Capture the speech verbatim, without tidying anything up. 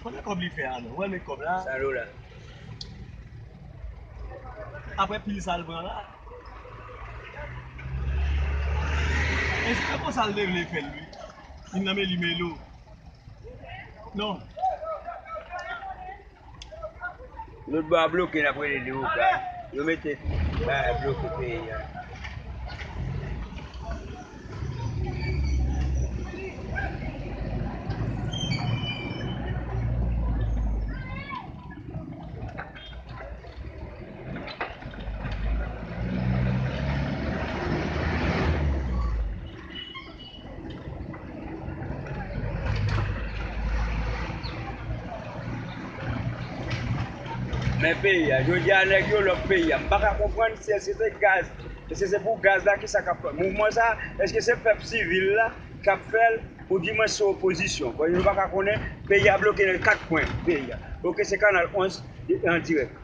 Mwen kòb li fè a non. Mwen met kòb la. Sa lo la. Apre pil sa l pran la. E se konsa l te vle fè l wi. Li nan men li melo. Non. Lòt bò a bloke, n ap rele de Oka. Yo mete bagay bloke peyi a. Men peyi a, jodi a nèg yo lòk peyi a. M pa ka konprann si èske se gaz, èske se pou gaz la ki sa k ap fè mouvman sa, èske se pèp sivil la k ap fè l, oudimwen se opozisyon. Bon, nou pa ka konnen, peyi a bloke nan kat kwen peyi a. Ok, se Kanal onz an dirèk.